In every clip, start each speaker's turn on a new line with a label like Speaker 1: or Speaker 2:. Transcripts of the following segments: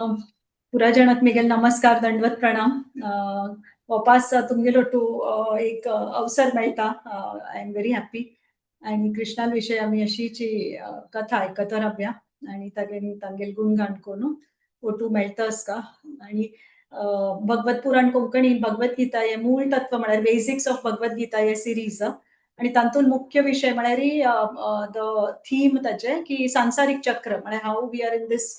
Speaker 1: पुरा जणांक मिगेल नमस्कार, दंडवत प्रणाम. वापास तुमगेलो टू एक अवसर मेळटा. I am very happy आणि कृष्णाल विषय आमी अशीची कथा आयकत रावया आणि तागेल तांगेल गुणगान करून ओटू मेळटा आसता. आणि भगवत पुराण कोंकणी, भगवत गीता हे मूळ तत्व म्हळ्यार बेसिक्स ऑफ भगवत गीता हे सिरीज आणि तातूंत मुख्य विषय म्हळ्यार the theme ताचे की सांसारीक चक्र, म्हळ्यार how we are in this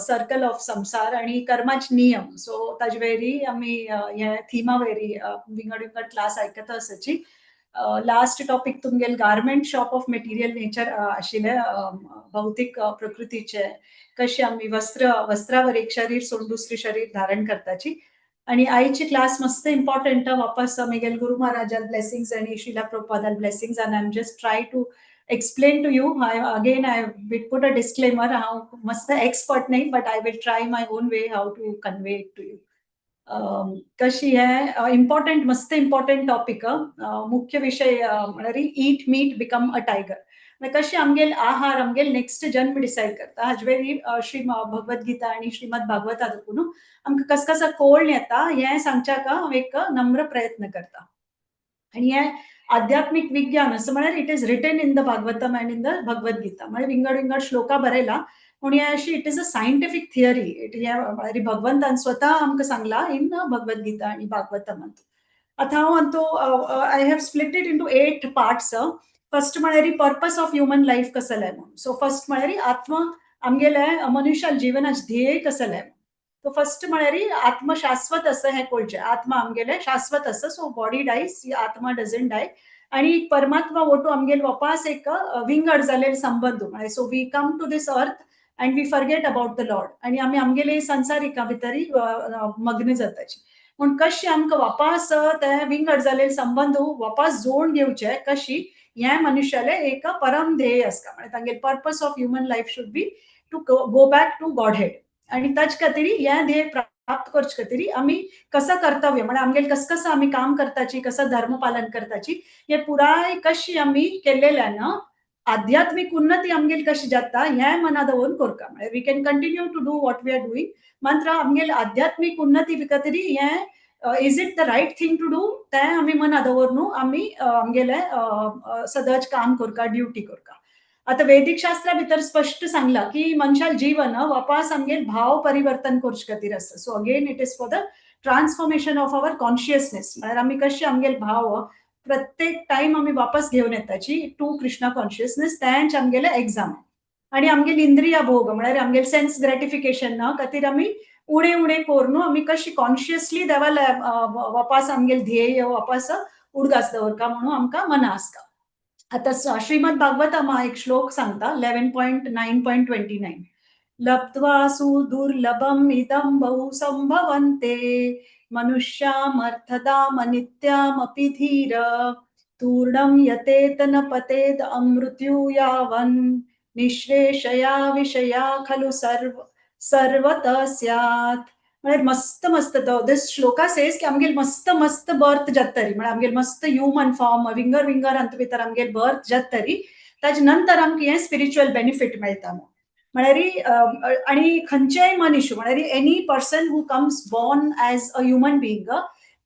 Speaker 1: circle of संसार आणि कर्माचे नियम. सो ताजे वयरी आमी हे थिमा वयरी विंगड विंगड क्लास आयकता आसाची. लास्ट टॉपीक तुमगेल garment shop of material nature आशिल्ले, भौतीक प्रकृतीचे कशे आमी वस्त्र वस्त्रावर एक शरीर सोडून दुसरे शरीर धारण करताची. आणि आयची क्लास मस्त इम्पॉर्टंट. वापस मिगेल गुरु महाराजाल ब्लेसिंग्स आणि Srila प्रभुपादाल blessings, and I am just try to explain to you. I again, I will put a disclaimer, हांव मस्त एक्सपर्ट नाही, but I will try my own way how to convey it to you. कशी हे important, मस्त important topic. मुख्य विषय म्हळ्यार eat meat, become a tiger. कशी आमगेल आहार आमगेल नेक्स्ट जन्म डिसायड करता, हाजे वयरी श्री भगवत गीता आणि श्रीमद भागवता दाखोवन आमकां कस कसा कोण येता हें सांगच्याक हांव एक नम्र प्रयत्न करता. आणि हे आध्यात्मिक विज्ञान असं म्हळ्यार it is written in the Bhagavatam and in the Bhagavad Gita, म्हळ्यार विंगड विंगड श्लोका बरयला पूण हे अशी it is a scientific theory. It हे म्हळ्यार भगवंतान स्वता आमकां सांगला इन भगवत गीता आणि भागवतमांत. आतां हांव Antu I have split it into eight parts. First म्हळ्यार पर्पस ऑफ ह्युमन लायफ कसलें म्हणून. सो फर्स्ट म्हळ्यार आत्मा, आमगेले मनुष्या जिवनाचे ध्येय कसलें. तो फर्स्ट म्हळ्यार आत्मा शाश्वत आसा हें कळचें. आत्मा आमगेले शाश्वत आसा. सो बॉडी डायज, आत्मा डजंट डाय. आणि परमात्मा ओटू आमगेल वापास एक विंगड जालेले संबंध म्हळ्यार, so we come to this earth and we forget about the Lord आणि आमी आमगेले संसारिका भितरी मग्न जाताची. पूण कशी आमकां वापास ते विंगड जालेले संबंध वापास जोडून घेवचे कशी, हें मनुष्याले एक परम ध्येय आसता. म्हळ्यार तांगेले purpose of human life should be to go back to Godhead. आणि ताचे खातीर, हें ध्येय प्राप्त करचे खातीर आमी कसं कर्तव्य, म्हळ्यार आमगेले कस कसं आमी काम करताची, कसं धर्म पालन करताची, हे पुराय कशी आमी केल्लेल्यान आध्यात्मिक उन्नती आमगेली कशी जाता हें मना दवरून करता. म्हळ्यार we can continue to do what we are doing, मात्र आमगेले आध्यात्मिक उन्नती खातीर हें is it the right thing to do, तें आमी मना दवरून आमी आमगेले सदांच काम करता, ड्युटी करता. आतां वैदिक शास्त्रा भितर स्पश्ट सांगला की मनशाल जीवन वापास आमगेल भाव परिवर्तन करचे खातीर आसा. So again, it is for the transformation of our consciousness. म्हळ्यार आमी कशे आमगेल भाव प्रत्येक टायम आमी वापस घेवन येताची टू कृष्णा कॉन्शियसनेस, तेंच आमगेलें एग्जाम. आणि आमगेल इंद्रिया भोग, म्हळ्यार आमगेल सेन्स ग्रेटिफिकेशन खातीर आमी उणे उणे करून आमी कशी कॉन्शियसली देवाला वापास आमगेल ध्येय वापास उडगास दवरता म्हणून आमकां मना आसता. आतां श्रीमद भागवतमा एक श्लोक सांगता, 11.9.29: लब्ध्वा सुदुर्लभम इदं बहु संभवन्ते मनुष्यामर्थदाम नित्यामपि धीर तूर्णं यतेत न पतेद अमृत्यु यावन् निःश्रेषया विषया खलु सर्व सर्वतः स्यात्. म्हळ्यार मस्त मस्त दीस श्लोका सेज की आमगेल मस्त मस्त बर्थ जातरी, म्हळ्यार आमगेल मस्त ह्युमन फॉर्म, विंगड विंगड हातूंत भितर आमगेल बर्थ जातरी, ताजे नंतर आमकां हें स्पिरिच्युअल बेनिफीट मेळटा. म्हळ्यार आणि खंयचेय मनीस, म्हळ्यार any person who comes born as a human being,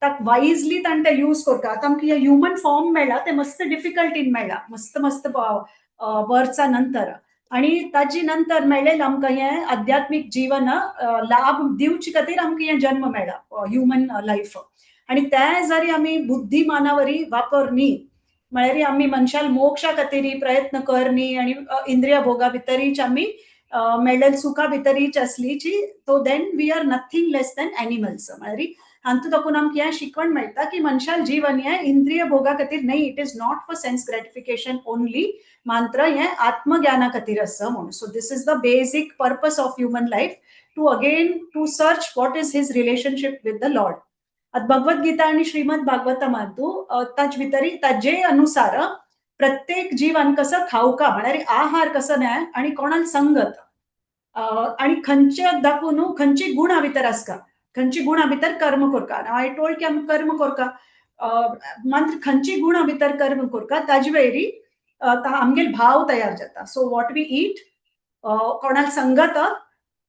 Speaker 1: ताका वायजली ताणें ते यूज करता. आतां आमकां हें ह्युमन फॉर्म मेळ्ळा तें मस्त डिफिकल्टीन मेळ्ळा, मस्त मस्त बर्था नंतर. आणि ताजी नंतर मेळ्ळेलें आमकां हें आध्यात्मीक जीवन लाभ दिवचे खातीर आमकां हें जन्म मेळ्ळा, ह्युमन लायफ. आणि तें जरी आमी बुद्धिमानावरी वापर न्ही, म्हळ्यार आमी मनशाल मोक्षा खातीर प्रयत्न कर न्ही आणि इंद्रिय भोगा भितरीच आमी मेळ्ळेले सुखा भितरीच आसलीची, तो then we are nothing less than animals. म्हळ्यार हातूंत दाखून आमकां हें शिकवण मेळटा की मनशाल जीवन हें इंद्रिय भोगा खातीर न्हय, it is not for sense gratification only, मात्र हें आत्मज्ञाना खातीर आसा म्हणून. So this is the basic purpose of human life, to again to search what is his relationship with the Lord. आतां भगवत गीता आणि श्रीमद भागवतमांतू ताजे भितरी ताजे अनुसार प्रत्येक जीवान कसं खावका, म्हळ्यार आहार कसो न्याय आणि कोणाक संगत आणि खंयचे दाखोवन खंयची गुणा भितर आसता, खंयची गुणा भितर कर्म करका. I told की आमी कर्म करका, मात्र खंयची गुणा भितर कर्म करका ताजे वयरी आमगेल भाव तयार जाता. सो what we eat, कोणाक संगत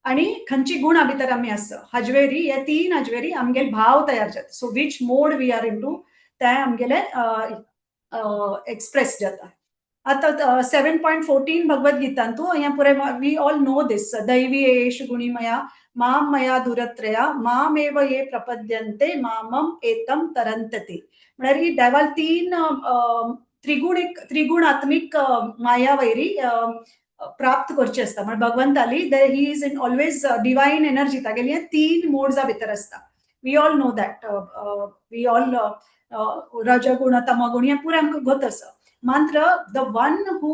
Speaker 1: आणि खंयची गुणा भितर आमी आसा हाजवेरी हे तीन हाजवेरी आमगेले भाव तयार जाता. So which mode we are into ते आमगेले एक्सप्रेस जाता. आतां 7.14 भगवद गीतांतू हें पुराय we all know this, दैवी एष गुणिमया माम मया दुरत्रया मामेव ये प्रपद्यन्ते मामम एतम तरंतते. म्हळ्यार ही देवाल तीन त्रिगुणिक त्रिगुणात्मिक माया वैरी प्राप्त करची आसता. म्हळ्यार भगवंताली the he is in always divine energy तागेली तीन मोड्सा भितर आसता. We all know that, we all रजगुण तमगुण हें पुराय आमकां गत आसा. मात्र the one who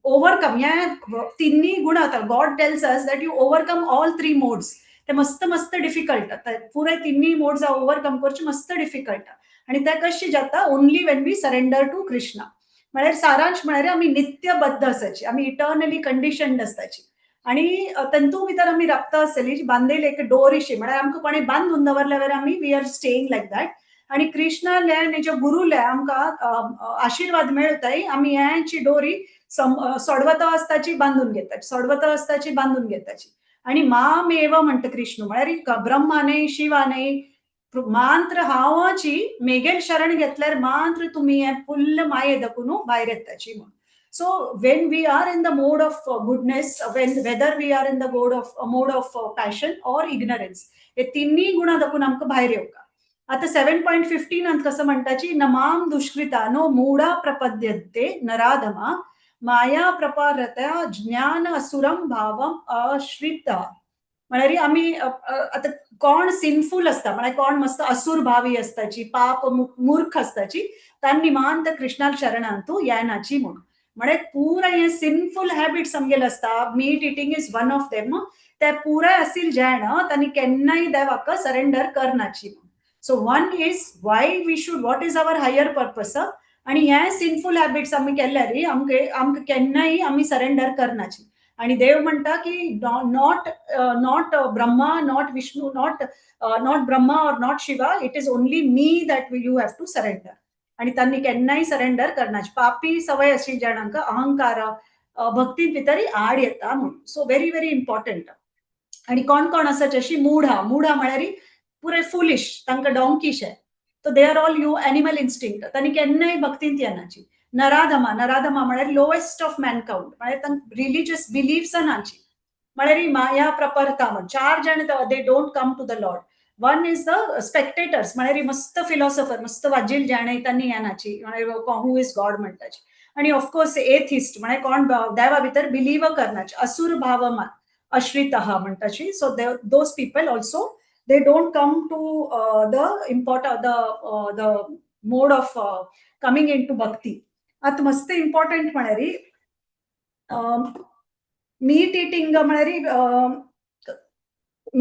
Speaker 1: overcome ह्या तिन्ही गुण, आतां God tells us that you overcome all three modes. ते मस्त मस्त डिफिकल्ट, पुराय तिन्ही मोड्स ओवरकम करचे मस्त डिफिकल्ट. आनी ते कशें जाता? Only when we surrender to Krishna. म्हळ्यार सारांश म्हळ्यार आमी नित्यबद्ध आसाची, आमी इटर्नली कंडिशन्ड आसताची आणि तंतू भितर आमी राबता आसतली बांदेल एक डोरीशी. म्हळ्यार आमकां कोणें बांदून दवरल्यार आमी we are staying like that. आणि कृष्णाले आनी ज्या गुरुले आमकां आशिर्वाद मेळताय, आमी ह्याची डोरी सोडवता आसताची बांदून घेताची, सोडवता आसताची बांदून घेताची. आणि मामेव म्हणटा कृष्ण, म्हळ्यार ब्रह्मा न्हय, शिवा न्हय, मात्र हांवाची मेगेल शरण घेतल्यार मात्र तुमी हे फुल्ल माये दाखून भायर येताची म्हणून. So when we are in the mode of goodness, when whether we are in the mode of passion or ignorance, हे तिन्ही गुणा दाखून आमकां भायर येवका. आता 7.15 कसं म्हणटाची, नमाम दुष्कृता नो मूढा प्रपद्यन्ते नराधमा माया प्रपारत्या ज्ञान असुरम भावम आश्रिता. म्हळ्यार आमी आतां कोण सिनफूल आसता, म्हळ्यार कोण मस्त असुर भावी आसताची, पाप मूर्ख आसताची, तांणी निमांत कृष्णाल शरणांतू येनाची म्हणून. म्हळ्यार पुराय हे सिनफूल हॅबिट्स आमगेले आसता, meat eating is one of them, ते पुराय असील जेण तांणी केन्नाय देवाक सरेंडर करनाची म्हणून. So one is why we should, what is our higher purpose. आणि हे सिनफूल हॅबिट्स आमी केल्यार आमकां आमकां केन्नाय आमी सरेंडर करनाची. आणि देव म्हणटा की not Brahma, not Vishnu, not Brahma or not Shiva, it is only me that you have to surrender. आणि तांणी केन्नाय सरेंडर करनाची. पापी सवय अशी जाणांक अहंकार भक्तीन भितर आड येता म्हणून. So very very important. आणि कोण कोण आसा जशी मूढा, मूढा म्हळ्यार पुरे फुलिश, तांकां डोंकीश आहे, तो they are all you animal instinct, तांणी केन्नाय भक्तींत येनाची. नराधमा, नराधमा म्हळ्यार लोएस्ट ऑफ मॅनकाउंड, म्हळ्यार तांकां रिलिजियस बिलीफ्स नाची. म्हळ्यार माया प्रपरता म्हण चार जाण they don't come to the Lord. One is the spectators, म्हळ्यार मस्त फिलॉसॉफर, मस्त वाजील जाणे तांणी येनाची, म्हळ्यार who is God म्हणटाची. आणि ऑफकोर्स एथिस्ट, म्हळ्यार कोण देवा भितर बिलीव करनाचे, असुर भावमा आश्रितः म्हणटाची. So those people also they don't come to the important the mode of coming into bhakti. आतां मस्त इम्पॉर्टंट म्हळ्यार मीट इटिंग, म्हळ्यार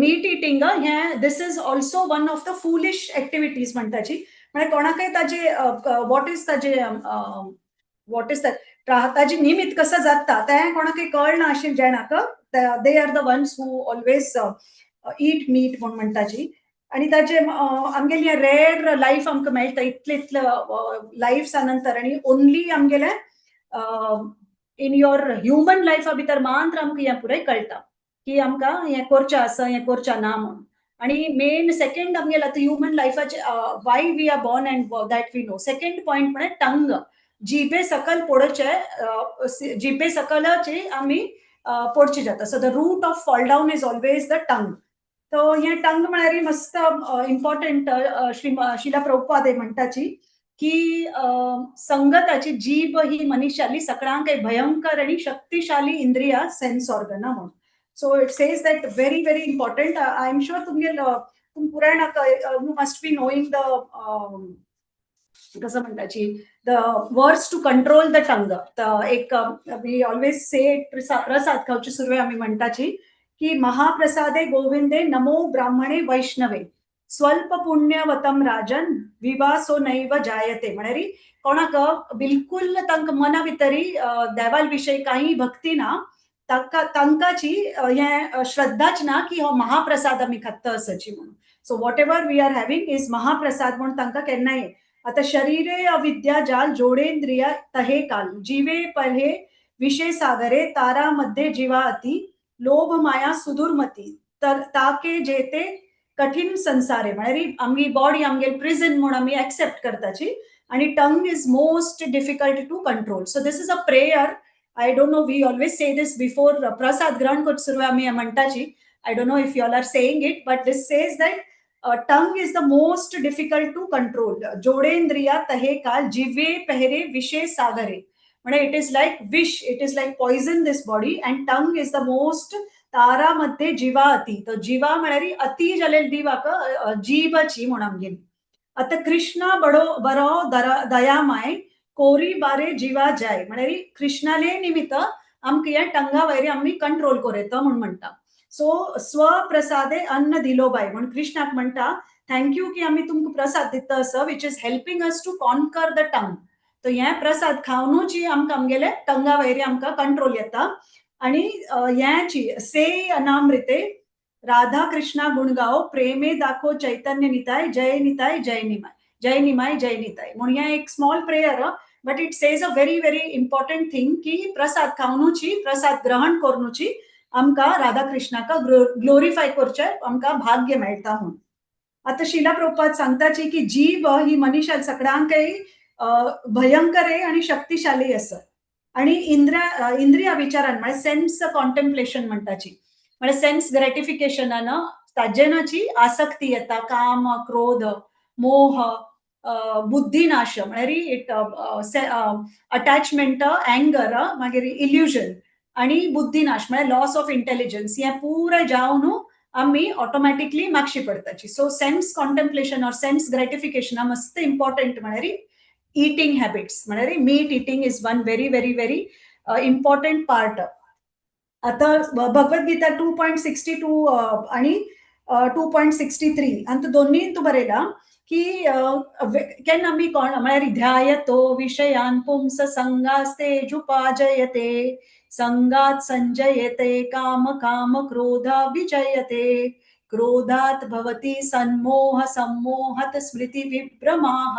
Speaker 1: मीट इटिंग हें this is also one of the foolish activities म्हणटाची. म्हळ्यार कोणाकय ताजे what is ताजे what is ताजी निमित्त कसं जाता तें कोणाकय कळना अशें जेणाक they are the ones who always eat meat म्हूण म्हणटाची. आणि ताजे आमगेली रेअर लायफ आमकां मेळटा इतले इतले लायफ्सा नंतर, आणि ओनली आमगेले इन your human लायफा भितर मात्र आमकां हें पुराय कळटा की आमकां हें करचें आसा, हें करचें ना म्हणून. आणि मेन सेकंड आमगेले आतां human लायफाचे why we are born and that we know. Second point म्हळ्यार टंग, जिबे सकल पडोवचे, जिबे सकलचे आमी पडचे जाता. So the root of fall down is always the tongue. तो हें टंग म्हळ्यार मस्त इम्पॉर्टंट. श्री श्रीला प्रभुपाद म्हणटाची की संगताची जीभ ही मनुष्याली सगळ्यांक भयंकर आणि शक्तिशाली इंद्रिया सेन्स ऑर्गन म्हणून. So it says that very very important. I am sure तुमगे तुम पुराण you must be knowing the कसं म्हणटाची the words to control the tongue. एक we always say प्रसाद खावचे सुरवे आमी म्हणटाची की महाप्रसादे गोविंदे नमो ब्राह्मणे वैष्णवे स्वल्प पुण्यवतम राजन विवासो नैव जायते. म्हळ्यार कोणाक बिलकुल तांकां मना भितरी देवाल विशय काही भक्ती ना, तांकां तांकांची हें श्रद्धाच ना की हो महाप्रसाद आमी खात्ता आसाची म्हणून. So whatever we are having is महाप्रसाद म्हणून तांकां केन्नाय. आतां शरीरे अविद्या जाल जोडेंद्रिया तहे काल जिवे पहे विषय सागरे तारा मध्ये जीवा अति लोभ माया सुदुर्मती. तर ताके जेते कठीण संसारे. म्हळ्यार आमगी बॉडी आमगेल प्रिझन म्हूण आमी एक्सेप्ट करताची आणि tongue is most difficult to control. So this is a prayer. I don't know, we always say this before प्रसाद ग्रहण करचे सुरू आमी म्हणटाची. I don't know if you all are saying it, but this says that tongue is the most difficult to control. जोडेंद्रिया तहे काल जिवे पहरे विषे सागरे. म्हणजे it is like विष, it is like poison, this body, and tongue is the most तारामध्ये जिवा अति. तर जिवा म्हळ्यार अति जालेली दिवाक जीबची म्हूण आमगेली. आतां कृष्णा बडो बरो दयामाय कोरी बारे जिवा जाय. म्हळ्यार कृष्णाले निमित्त आमकां ह्या टंगा वयर आमी कंट्रोल करूं येता म्हूण म्हणटा. सो स्वप्रसादे अन्न दिलो बाय म्हूण कृष्णाक म्हणटा, thank you की आमी तुमकां प्रसाद दिता असो, which is helping us to conquer the tongue. तर हें प्रसाद खावनूच आमकां आमगेले टंगा वयर आमकां कंट्रोल येता. आणि ह्याची से अनामृते राधा कृष्णा गुण गाओ प्रेमे दाखो चैतन्य निताय जय निताय जय निमाय जय निमाय जय निताय. म्हणून हें एक small prayer, but it says a very very important thing की प्रसाद खावनुची, प्रसाद ग्रहण करूची आमकां राधा कृष्णाक ग्लोरिफाय करचें आमकां भाग्य मेळटा म्हूण. आतां शिला प्रभुपाद सांगताची की जीभ ही मनीशाल सगळ्यांकय भयंकर आहे आणि शक्तिशाली आसा आणि इंद्रिया विचारान, म्हळ्यार सेन्स कॉन्टेम्पलेशन म्हणटाची, म्हळ्यार सेन्स ग्रेटिफिकेशनान ताजेनाची आसक्ती येता, काम, क्रोध, मोह, बुद्धिनाश, म्हळ्यार it attachment, अँगर, मागीर इल्युजन आणि बुद्धिनाश म्हळ्यार लॉस ऑफ इंटेलिजन्स. हें पुराय जावन आमी ऑटोमॅटिकली मागशी पडटाची. So sense contemplation or sense gratification मस्त इम्पॉर्टंट. म्हळ्यार इटिंग हॅबिट्स, म्हळ्यार meat eating is one very very very important part. आतां भगवद्गीता 2.62 आणि 2.63 आनी दोन्ही तूं बरयला की केन्ना आमी कोण, म्हळ्यार ध्यायतो विषयान पुंस संगास्तेजुपाजयते संगात संजयते काम काम क्रोधा विजयते क्रोधात भवति सन्मोह सम्मोहत स्मृति विभ्रमाः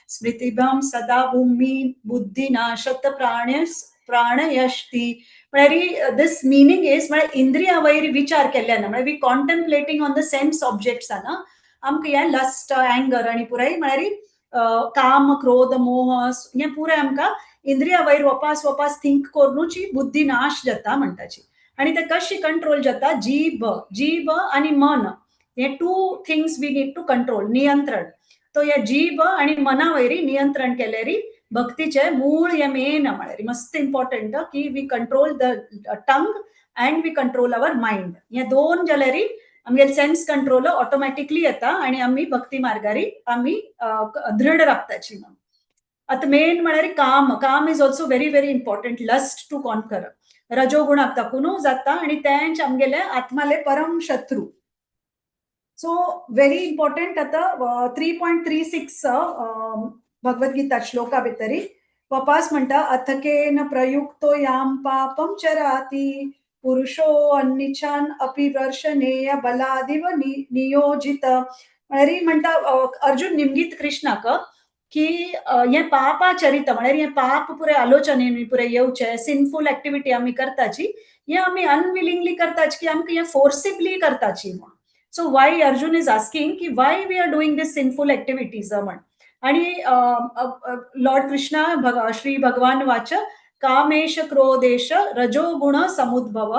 Speaker 1: स्मृतिभ्रं सदा भूमि बुद्धिनाशत प्राणयष्टि. म्हळ्यार this meaning is, म्हळ्यार इंद्रिया वयर विचार केल्ल्यान, म्हळ्यार we contemplating on the sense objects ना, आमकां हें लस्ट, अँगर आनी पुराय, म्हळ्यार काम, क्रोध, मोह हें पुराय आमकां इंद्रिया वयर वपास वपास थिंक करूनच बुद्धी नाश जाता म्हणटाची. आनी ते कशी कंट्रोल जाता? जीभ, जीभ आनी मन हे two things we need to control, नियंत्रण. तो ह्या जीभ आनी मना वयर नियंत्रण केल्यार भक्तीचे मूळ हे मेन, म्हळ्यार मस्त इम्पॉर्टंट की we control the tongue and we control our mind. हे दोन जाल्यार आमगेले सेन्स कंट्रोल ऑटोमॅटिकली येता आणि आमी भक्ती मार्गारी आमी दृढ राबताची. आतां मेन म्हळ्यार काम. काम is also very very important, lust to conquer. रजोगुणाक दाखोवन जाता आणि तेंच आमगेले आत्माले परम शत्रू. So very important. आतां 3.36 भगवद्गीता श्लोका भितरी वपास म्हणटा, अथकेन प्रयुक्तो याम पापम चराती पुरुषो अन्निचान अपि वर्षनेय बलादिव नियोजित. म्हळ्यार म्हणटा अर्जुन निमगीत कृष्णाक की हें पापाचरित, म्हळ्यार हें पाप पुराय आलोचनेन पुराय येवचें, सिनफूल एक्टिविटी आमी करताची, हें आमी अनविलिंगली करताची की आमकां हें फोर्सिबली करताची म्हूण. So why Arjun is asking की why we are doing this sinful activities म्हण. आणि लॉर्ड कृष्णा श्री भगवान वाच कामेश क्रोधेश रजोगुण समुद्भव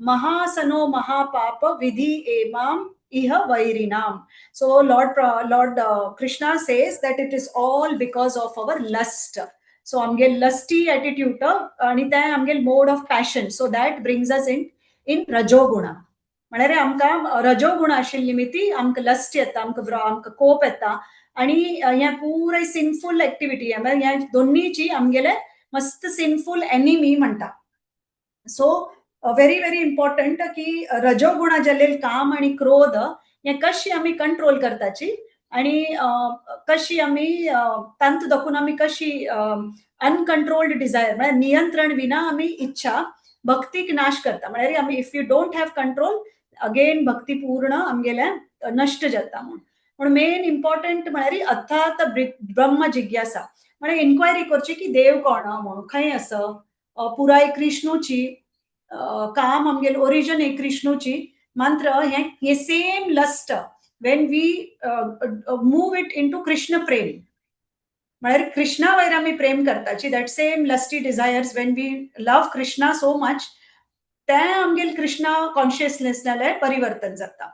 Speaker 1: महासनो महापाप विधि एमाम इह वैरिणाम. So Lord Krishna says that it is all because of our lust. So आमगेल lusty attitude आणि ते आमगेल mode of passion, so that brings us in रजोगुणा. म्हळ्यार आमकां रजोगुण आशिल्ली निमित्ती आमकां लस्ट येता, आमकां कोप येता आणि हें पुराय सिनफूल एक्टिविटी, म्हळ्यार ह्या दोन्हीची आमगेले मस्त सिनफूल एनिमी म्हणटा. सो व्हेरी व्हेरी इम्पॉर्टंट की रजोगुणा जाल्ले काम आणि क्रोध हे कशी आमी कंट्रोल करताची आणि कशी आमी तांतू दाखोवन आमी कशी अनकंट्रोल्ड डिझायर, म्हळ्यार नियंत्रण विना आमी इच्छा भक्तीक नाश करता. म्हळ्यार आमी if you don't have control, again भक्ती पूर्ण आमगेल्या नश्ट जाता म्हूण. पूण मेन इम्पॉर्टंट म्हळ्यार अर्थात ब्रह्म जिज्ञासा, म्हळ्यार इन्क्वायरी करची की देव कोण म्हणून, खंय आसा, पुराय कृष्णूची काम, आमगेले ओरिजन एक कृष्णूची. मात्र हें हे same lust, when we move it into Krishna Prem, म्हळ्यार कृष्णा वयर आमी प्रेम करताची, that same lusty desires, when we love Krishna so much, तें आमगेल कृष्णा कॉन्शियसनेस जाल्यार परिवर्तन जाता.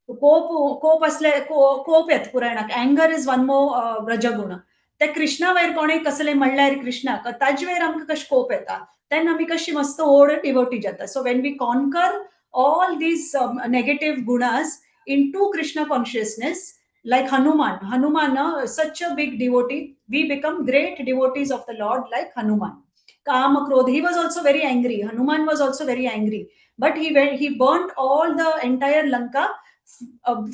Speaker 1: कोप कोप असले कोप येता पुराणाक. Anger is one more रजगुण. ते कृष्णा वयर कोणें कसलें म्हणल्यार, कृष्णाक ताजे वयर आमकां कशें कोप येता, तेन्ना आमी कशी मस्त व्हड डिवोटी जाता. So when we conquer all these negative gunas into Krishna consciousness, like Hanuman. Hanuman, such a big devotee, we become great devotees of the Lord like Hanuman. Kama, Krodh, he was also very angry. Hanuman was also very angry. But he burnt all the entire Lanka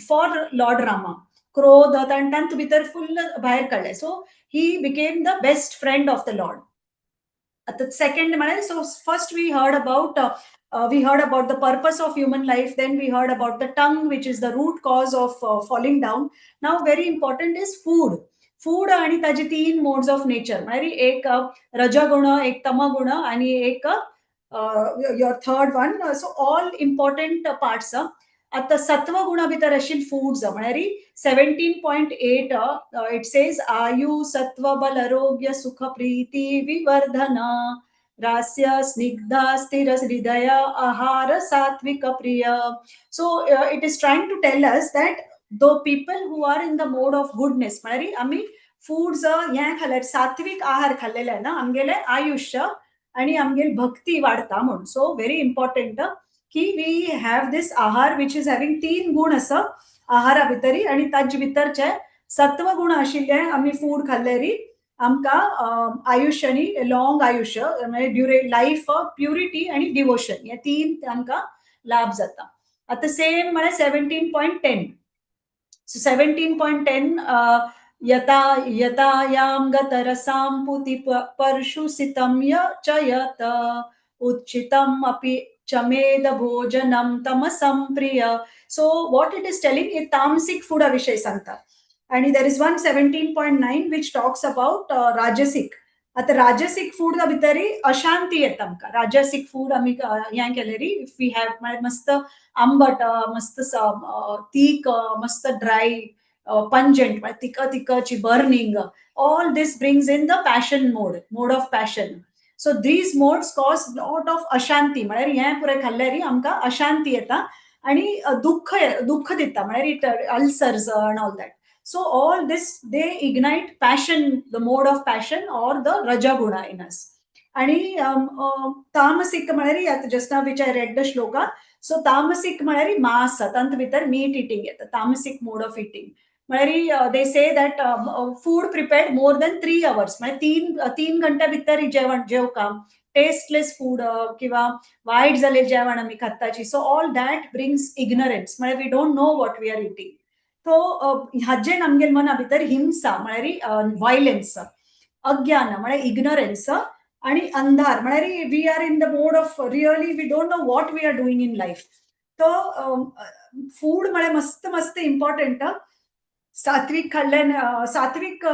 Speaker 1: for Lord Rama. क्रोध तांत भितर फुल भायर काडले. So he became the best friend of the Lord. आता second म्हळ्यार, so first we heard about the purpose of human life. Then we heard about the tongue, which is the root cause of falling down. Now, very important is food. Food आणि ताजे तीन modes of nature, म्हळ्यार एक रजगुण, एक तमगुण आणि एक your third one. So all important parts. आता सत्वगुणा भितर आशिल्ले फूड्स म्हळ्यार 17.8, it says, आयु सत्व बल आरोग्य सुख प्रीती विवर्धन रास्य स्निग्धा स्थिर हृदय आहार सात्विक प्रिय. So it is trying to tell us that the people who are in the mode of goodness, म्हळ्यार आमी फूड्स हें खाल्यार, सात्विक आहार खाल्लेले ना, आमगेले आयुष्य आणि आमगेले भक्ती वाडता म्हूण. सो व्हेरी इम्पॉर्टंट की we have this आहार which is having तीन गुण आसा आहारा भितरी आणि ताजे भितरचे सत्व गुण आशिल्ले आमी फूड खाल्ल्यारी आमकां आयुष्य आनी लॉंग आयुष्य, म्हणजे ड्युरे लायफ, प्युरिटी आणि डिवोशन, हे तीन आमकां लाभ जाता. आतां सेम म्हळ्यार 17.10. So 17.10, यथा यथायां गतरसां पुति पर्शुसितं य च यत उच्चितम् अपि च मेद भोजनं तमसं प्रिय. So what it is telling, हे तामसिक फुडा विशय सांगता. आणि there is one 17.9 which talks about राजसिक. आता राजसिक फूड भितरी अशांती येता आमकां. राजसिक फूड आमी हें केलेरी, if we have, म्हळ्यार मस्त आंबट, मस्त तीख, मस्त ड्राय, पंजंट, म्हळ्यार तिखट तिखटची burning, all this brings in the passion mode, mode of passion. So these modes cause lot of अशांती. म्हळ्यार हें पुराय खाल्ल्यारी आमकां अशांती येता आणि दुःख दुःख दिता, म्हळ्यार it ulcers and all that. So all this, they ignite passion, the mode of passion or the rajaguna in us. आणि तामसिक म्हळ्यार, just now which I read the shloka, so तामसिक म्हळ्यार मांस, तांत भितर मीट इटिंग येता. तामसिक मोड ऑफ इटिंग म्हळ्यार, they say that food prepared more than 3 hours, म्हळ्यार 3 3 घंट्या भितर जेवण जेवका, टेस्टलेस फूड किंवा वायट जाल्लें जेवण आमी खाताची, so all that brings ignorance, म्हळ्यार we don't know what we are eating. तो हाजेन आमगेल मना भितर हिंसा म्हळ्यार वायलन्स, अज्ञान म्हळ्यार इग्नोरन्स आणि अंधार, म्हळ्यार we are in the mode of really we don't know what we are doing in life. तो फूड म्हळ्यार मस्त मस्त इम्पॉर्टंट. सात्विक खाल्ल्यान, सात्विक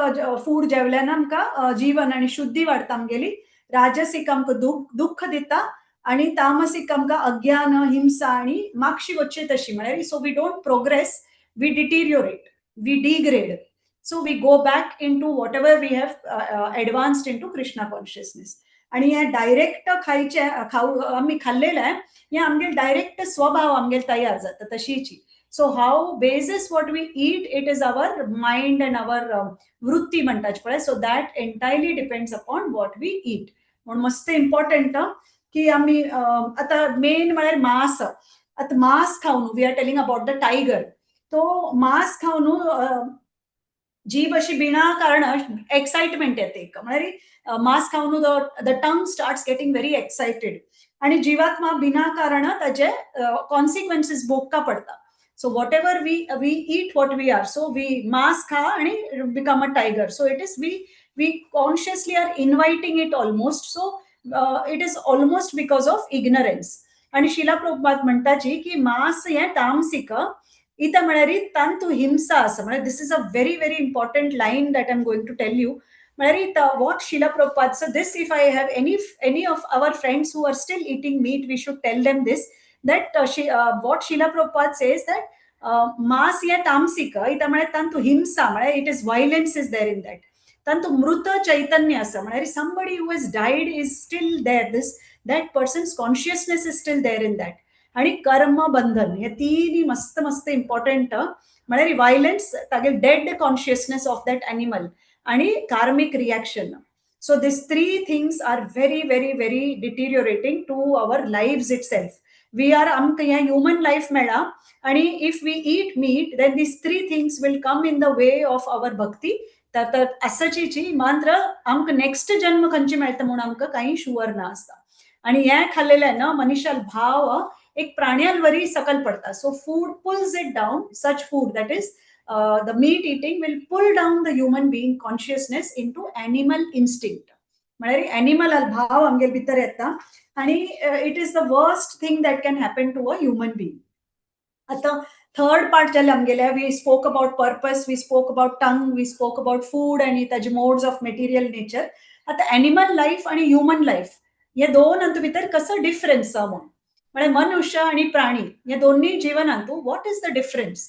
Speaker 1: फूड जेवल्यान आमकां जीवन आणि शुद्धी वाडटा आमगेली. राजसिक आमकां दुःख दिता आणि तामसिक आमकां अज्ञान, हिंसा आणि मागशी वच्चे तशी, म्हळ्यार so we don't progress, we deteriorate, we degrade. So we go back into whatever we have advanced into Krishna consciousness. आणि हे डायरेक्ट खायचे खाऊ आम्ही खाल्लेलं आहे, हे आमगेल डायरेक्ट स्वभाव आमगेल तयार जाता तशीची. So how basis what we eat, it is our mind and our वृत्ती म्हणटाच पळय. So that entirely depends upon what we eat. म्हणून मस्त इम्पॉर्टंट की आमी आतां मेन म्हळ्यार मांस. आतां मांस खावन, we are telling about the tiger, तो मांस खावन जीभ अशी बिना कारण एक्साइटमेंट येते एक, म्हळ्यार मांस खावन the tongue starts getting very excited आणि जीवात्मा बिना कारण ताजे कॉन्सिक्वेन्सीस भोगका पडता. So whatever we eat, what we are. So we मांस खा आणि become a tiger. So it is we consciously are inviting it almost. So it is almost because of ignorance. आणि श्रील प्रभुपाद म्हणटाची की मांस हें तामसिक इथं म्हळ्यार तांतू हिंसा आसा. म्हळ्यार this is a very very important line that I am going to tell you. म्हळ्यार what Srila Prabhupada, so this, if I have any of our friends who are still eating meat, we should tell them this. That what Srila Prabhupada says that मांस हे तामसिक, कित्याक म्हळ्यार तातूंत हिंसा, म्हळ्यार it is violence is there in that. तातूंत मृत चैतन्य आसा, म्हळ्यार somebody who has died is still there, this that person's consciousness is still there in that. आणि कर्म बंधन हे तिन्ही मस्त मस्त इम्पॉर्टंट, म्हळ्यार violence, Tage dead consciousness of that animal आणि karmic reaction. So this three things are very very very deteriorating to our lives itself. We are, आमकां हें ह्युमन लायफ मेळ्ळां आणि if we eat meat, then these three things will come in the way of our bhakti. तर आसाची मात्र आमकां next जन्म खंयचे मेळटा म्हूण आमकां कांय शुअर ना आसता. आणि हें खाल्लेल्यान मनुष्याल भाव एक प्राण्यांवरी सकल पडता. So food pulls it down, such food, that is the meat eating will pull down the human being consciousness into animal instinct. म्हळ्यार एनिमल भाव आमगेर भितर येता आणि it is the worst thing that can happen to a human being. आतां third part जालें आमगेलें. We spoke about purpose, we spoke about tongue, we spoke about food आनी ताजे modes of material nature. आतां एनिमल लायफ आणि human life हे दोन हातूंत भितर कसो डिफरन्स आसा म्हूण, म्हळ्यार मनुष्य आणि प्राणी हे दोन्ही जिवनांत what is the difference.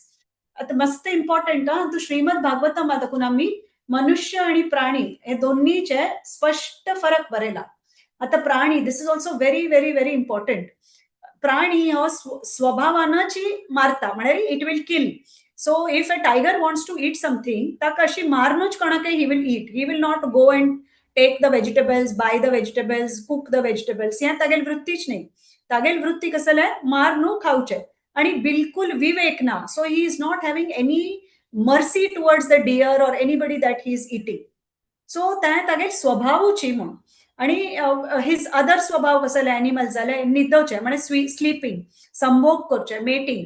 Speaker 1: आतां मस्त इम्पॉर्टंट आं, तूं श्रीमद भागवतमा दाखून आमी मनुष्य आणि प्राणी हे दोन्हीचे स्पष्ट फरक बरयला. आतां प्राणी, this is also very very very important. प्राणी हो स्वभावानच मारता, म्हळ्यार it will kill. So if a tiger wants to eat something, ताका अशी मारनूच कोणाकय he will eat. He will not go and take the vegetables, buy the vegetables, cook the vegetables. हें तागेली वृत्तीच न्ही. तागेली वृत्ती कसलें, मारनू खावचें आणि बिलकुल विवेक ना. So he is not having any mercy towards the deer or anybody that he is eating. So तें तागेले स्वभावूच म्हूण. आणि his other स्वभाव कसले एनिमल जाल्यार न्हिदोवचें, म्हळ्यार स्लिपींग, संभोग करचें, मेटींग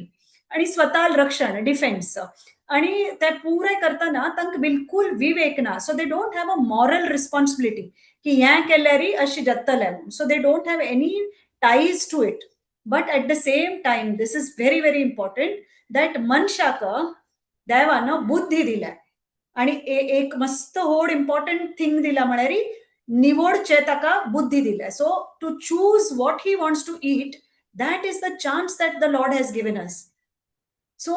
Speaker 1: आणि स्वतः रक्षण, डिफेन्स. आणि ते पुरे करतना तांकां बिलकुल विवेक ना. So they don't have a moral responsibility की हें केल्यार अशें जातलें. So they don't have any ties to it. But at the same time, this is very very important that मनशाक देवान बुद्धी दिल्या आणि एक मस्त व्हड इम्पॉर्टंट थिंग दिला, म्हळ्यार निवडचे ताका बुद्धी दिल्या. So to choose what he wants to eat, that is the chance that the Lord has given us. So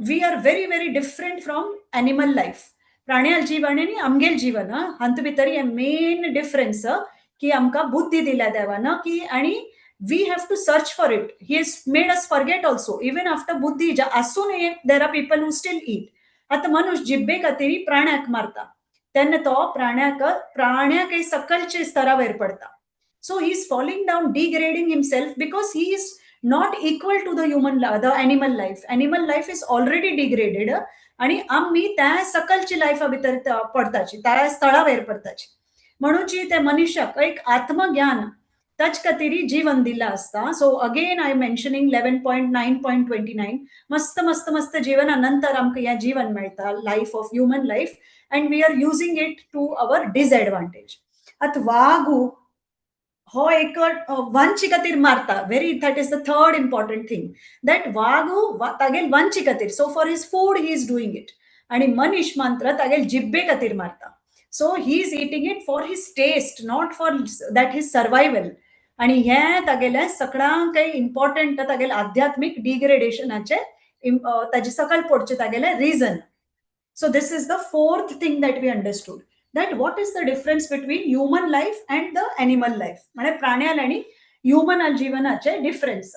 Speaker 1: we are very very different from animal life. प्राण्याल जीवन आनी आमगेल जीवन हातूंत भितर हे मेन डिफरन्स की आमकां बुद्धी दिल्या देवान की आनी we have to search for it. He has made us forget also. Even after बुद्धी आसूनय there are people who still eat. आतां मनुष्य जिब्बे खातीर प्राण्याक मारता तेन्ना तो प्राण्याक प्राण्याकय सकलचे स्तरावयर पडता. So he is falling down, degrading himself, because he is not equal to the human, the animal life. Animal life is already degraded आणि आमी त्या सकलची लायफा भितर पडताची, त्या स्थळावयर पडताची. म्हणून त्या मनुष्याक एक आत्मज्ञान ताच खातीर जीवन दिलां आसता. So again I mentioning 11.9.29. मस्त मस्त मस्त जीवना नंतर आमकां हें जीवन मेळटा, life of human life, and we are using it to our disadvantage. आतां वागू हो एक वंची खातीर मारता. Very, that is the third important thing, that वागू तागेल वंची खातीर, so for his food he is doing it. आणि मनीष मात्र तागेल जिब्बे खातीर मारता. So he is eating it for his taste, not for that his survival. आणि हे तागेले सगळ्यांकय इम्पॉर्टंट तागेले आध्यात्मीक डिग्रेडेशनाचे, ताजे सकल पडचे तागेले reason. So this is the fourth thing that we understood, that what is the difference between human life and the animal life, म्हळ्यार प्राण्याल आनी ह्युमन जीवनाचे डिफरन्स.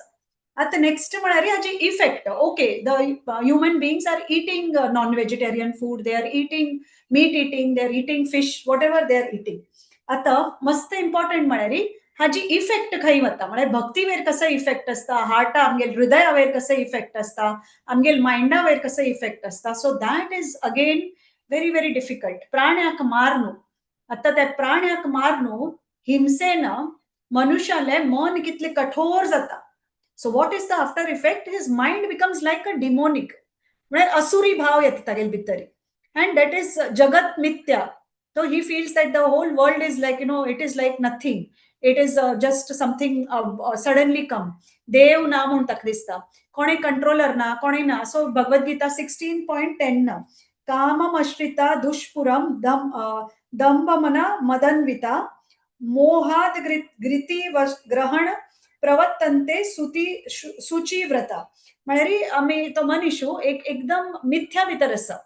Speaker 1: आतां नेक्स्ट म्हळ्यार हाजी effect. Okay, the human beings are eating non vegetarian food, they are eating meat eating, they are eating fish, whatever they are eating. आतां मस्त important म्हळ्यार हाजी इफेक्ट खंय वता, म्हळ्यार भक्तीवेर कसो इफेक्ट आसता, हार्टा आमगेल हृदयावेर कसो इफेक्ट आसता, आमगेल मायंडावेर कसो इफेक्ट आसता. So that is again very very difficult. प्राण्याक मारनू, आतां त्या प्राण्याक मारनू हिंसेन मनुष्याले मन कितले कठोर जाता. So what is the after effect? His mind becomes like a demonic, म्हळ्यार असुरी भाव येता तागेले भितर, and that is जगत मिथ्या. So he feels that the whole world is like, it is like nothing, it is just something suddenly come. देव ना म्हूण ताका दिसता, कोणे कंट्रोलर ना, कोणे ना. सो भगवद गीता 16.10 ना, काममश्रिता दुष्पुरम दम दंभमना मदन्विता मोहाद ग्रिती ग्रहण प्रवर्तन्ते सुती सुचिव्रता. म्हळ्यार आमी तो मनीशू एक एकदम मिथ्या भितर आसा.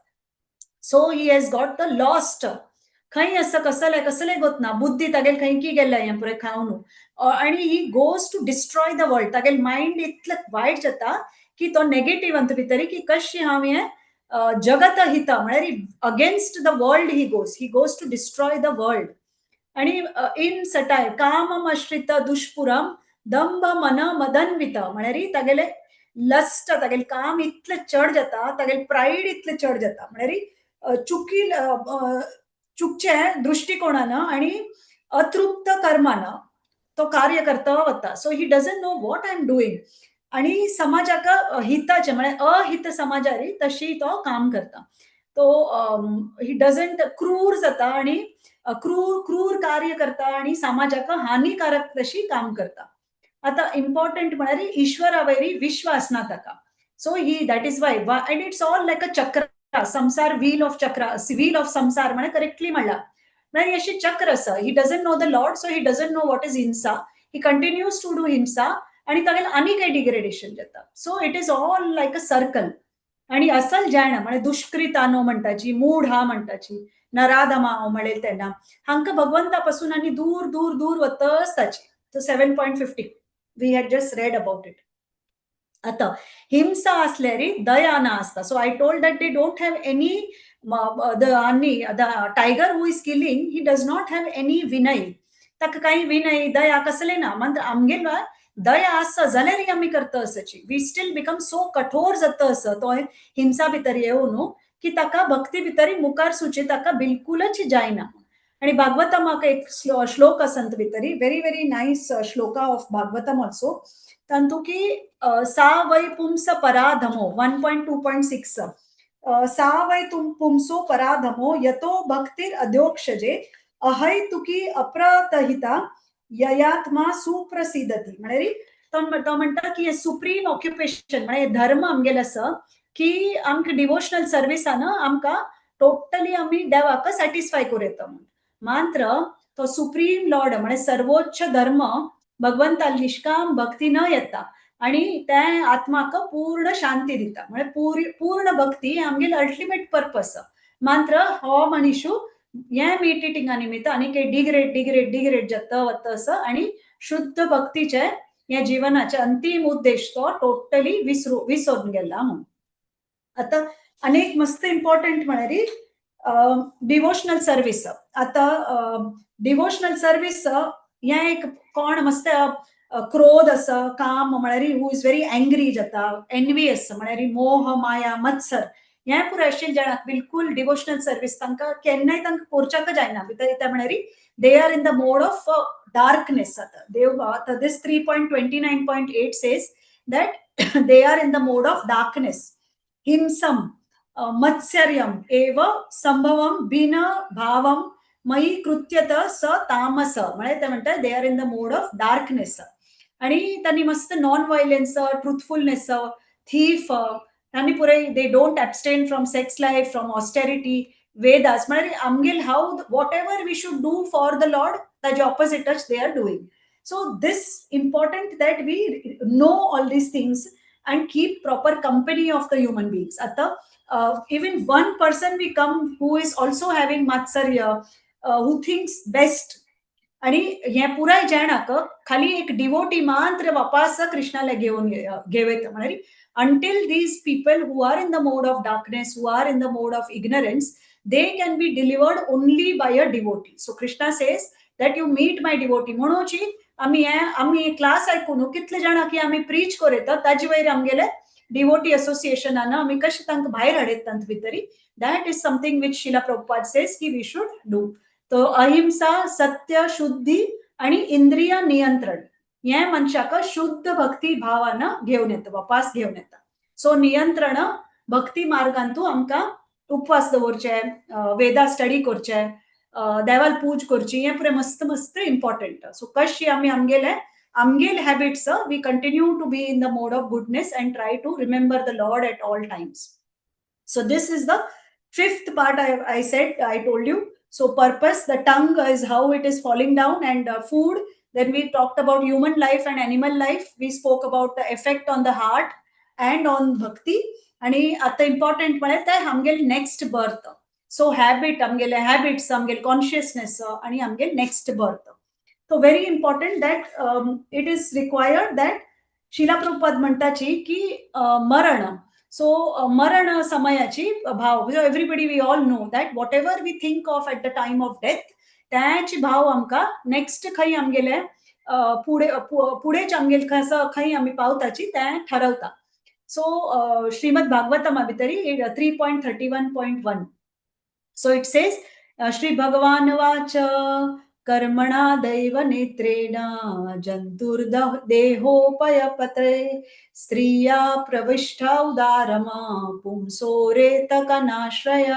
Speaker 1: So he has got the lost, खंय आसा कसले कसले गोत ना, बुद्धी तागेल खंय की गेल्या हें पुराय खावन, आनी he goes to destroy the world. तागेल मायंड इतलें वायट जाता की तो नेगेटिव्ह अंत भितर की कशें हांव हें जगत हित, म्हळ्यार against the world he goes, he goes to destroy the world. आनी इन सटाय काममाश्रित दुष्पुरम दंभ मन मदन्वित, म्हळ्यार तागेले लस्ट, तागेले काम इतलें चड जाता, तागेले प्रायड इतलें चड जाता, म्हळ्यार चुकी चुकचे दृष्टिकोणान आनी अतृप्त कर्मान तो कार्य करता वता. So he doesn't know what I am doing. आनी समाजाक हिताचे म्हळ्यार अहित समाजारी तशी तो काम करता. तो he doesn't क्रूर जाता आनी क्रूर क्रूर कार्य करता आनी समाजाक हानिकारक तशी काम करता. आतां इम्पॉर्टंट म्हळ्यार ईश्वरा वयरी विश्वास ना ताका. So he that is why, and it's all like a chakra, samsara wheel of chakra, wheel of samsara म्हळ्यार करेक्टली म्हणला, म्हळ्यार अशी चक्र आसा. He doesn't know the Lord, so he doesn't know what is himsa. He continues to do himsa आनी तागेलें आनी काही डिग्रेडेशन जाता. So it is all like a circle. आनी असल जाण म्हळ्यार दुष्कृतानो म्हणटाची, मूढ हा म्हणटाची, नराधमा म्हणेल तेन्ना हांकां भगवंता पासून आनी दूर दूर दूर वतच ताची. So 7.50 we had just read about it. आतां हिंसा आसल्यार दया ना आसता. So I told that they don't have any the आनी the tiger who is killing, he does not have any Vinay. ताका काही विनय दया कसले ना. मात्र आमगेल दया आसा जाल्यार आमी करता आसाची, we still become so कठोर जाता आसा तो हिंसा भितर येवन न्हू की ताका भक्ती भितर मुखार सुचे ताका बिलकुलच जायना. आनी भागवतमाक एक श्लोक आसा भितरी, very very nice shloka of Bhagavatam also. तांतू की सा वै पुंस पराधमो 1.2.6, सा वै तुम पुंसो पराधमो यतो भक्तिर अधोक्षजे अहैतुकी अप्रतहिता ययात्मा सुप्रसिद्धती. म्हळ्यार तो म्हणटा की सुप्रीम ऑक्युपेशन म्हळ्यार धर्म आमगेलो आसा की आमकां डिवोशनल सर्विसान आमकां टोटली आमी देवाक सॅटिस्फाय करूं येता म्हूण. मात्र तो सुप्रीम लॉर्ड म्हळ्यार सर्वोच्च धर्म भगवंता निष्काम भक्ती न येता आणि त्या आत्माक पूर्ण शांती दिता. म्हळ्यार पूर्ण भक्ती आमगेली अल्टिमेट पर्पस. मात्र हो मनीशू हे मिटिंगा निमित्त आनी डिग्रेड डिग्रेड डिग्रेड जाता वता असं आणि शुद्ध भक्तीचे हे जीवनाचे अंतिम उद्देश तो टोटली विसरून गेला म्हणून. आता अनेक मस्त इम्पॉर्टंट म्हळ्यार डिवोशनल सर्वीस. आता डिवोशनल सर्वीस हे एक कोण मस्त क्रोध आसा, काम म्हळ्यार who is very angry जाता, एनवियस म्हळ्यार मोह माया मत्सर, हे पुराय आशिल्ले जाणांक बिलकुल डिवोशनल सर्वीस तांकां केन्नाय तांकां करच्याक जायना. भितर येता म्हळ्यार they are in the mode of darkness. आतां देव आतां this 3.29.8 says that they are in the mode of darkness. हिंसम मत्सर्यम एव संभवम भिन भावम मयी कृत्यत स तामस, म्हळ्यार ते म्हणटा they are in the mode of darkness. आणि त्यांनी मस्त नॉन व्हायलन्स, ट्रुथफुलनेस, थीफ, त्यांनी पुरे they don't abstain from sex life, from austerity, Vedas, म्हळ्यार आमगेल how whatever we should do for the Lord ताजे ऑपोजिटच they are doing. So this important that we know all these things and keep proper company of the human beings. आता even one person we come who is also having matsarya, who thinks best, आणि हे पुराय जाणाक खाली एक devotee मात्र वापास कृष्णाला घेऊन घेवेत. म्हळ्यार until these people who are in the mode of darkness, who are in the mode of ignorance, they can be delivered only by a devotee. So Krishna says that you meet my devotee. म्हणून आमी हे आमी class आयकून कितले जाणां की आमी preach करता ताजे वयर आमगेले डिवोटी असोसिएशनान आमी कशें तांकां भायर हाडयतात भितरी. That is something which Srila Prabhupada says की we should do. तो अहिंसा, सत्य, शुद्धी आणि इंद्रिय नियंत्रण हे मनशाक शुद्ध भक्ती भावान घेवन येता, वापास घेवन येता. सो नियंत्रण भक्ती मार्गांतू आमकां उपवास दवरचे, वेदा स्टडी करचे, देवाल पूज करची, हें पुरें मस्त मस्त इम्पॉर्टंट. सो कशी आमी आमगेले आमगेले habits we continue to be in the mode of goodness and try to remember the Lord at all times. So this is the fifth part I said, I told you. So purpose, the tongue is how it is falling down, and food, Then we talked about human life and animal life. We spoke about the effect on the heart and on bhakti. आणि आता important म्हळ्यार ते आमगेले next birth. So habit, आमगेले habits, आमगेले consciousness आणि आमगेले next birth. So very important that it is required that Srila Prabhupada म्हणटाची की मरण, सो मरण समयाची भाव, everybody, we all know that whatever we think of at the time of death, त्याची भाव आमकां नेक्स्ट खंय आमगेले पुढे पुढेच आमगेले खंय आमी पावताची तें ठरवता. सो श्रीमद भागवतमा भितरी 3.31.1, so it says, Shri भगवान वाच कर्मणा दैव नेत्रेण जन्तुर्देहोपयपत्रे स्त्रिया प्रविष्टा उदारमा पुंसो रेतकनाश्रय.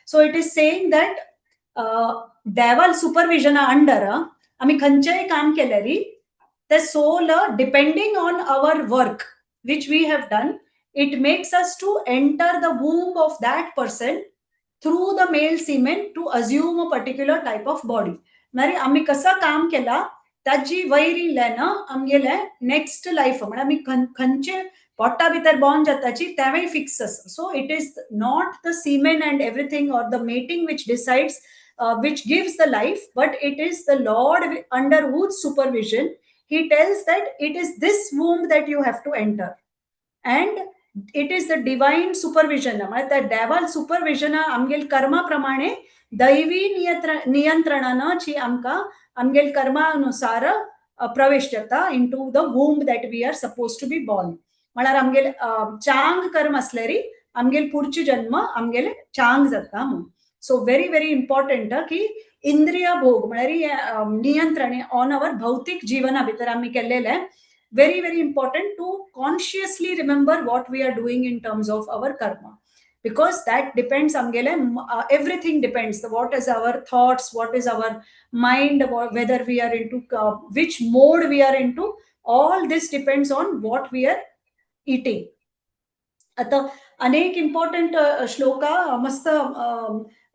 Speaker 1: So it is saying that देवाल सुपरविजना अंडर आमी खंयचेय काम केल्यारी ते soul, depending on our work which we have done, it makes us to enter the womb of that person through the male semen to assume a particular type of body. म्हळ्यार आमी कसं काम केला ताजी वयर आमगेले नेक्स्ट लायफ, म्हळ्यार आमी खंयचे पोटा भितर बॉर्न जाताची तेंवूय फिक्स आसा. So it is not the semen and everything or the mating which decides, which gives the life, but it is the Lord under whose supervision he tells that it is this womb that you have to enter, and it is the divine supervision. म्हळ्यार त्या देवाल supervision आमगेल कर्मा प्रमाणे दैवी नियंत्रणान ची आमकां आमगेल कर्मानुसार प्रवेश जाता into the womb that we are suppose to be born. म्हळ्यार आमगेल चांग कर्म आसल्यारी आमगेल पुढची जन्म आमगेले चांग जाता म्हणून. सो व्हेरी व्हेरी इम्पॉर्टंट की इंद्रिय भोग म्हळ्यार नियंत्रण ऑन our भौतिक जीवना भितर आमी केल्लेले, very very important to consciously remember what we are doing in terms of our karma, because that depends आमगेले everything depends, what is our thoughts, what is our mind, whether we are into which mode we are into, all this depends on what we are eating. आता अनेक important shloka मस्त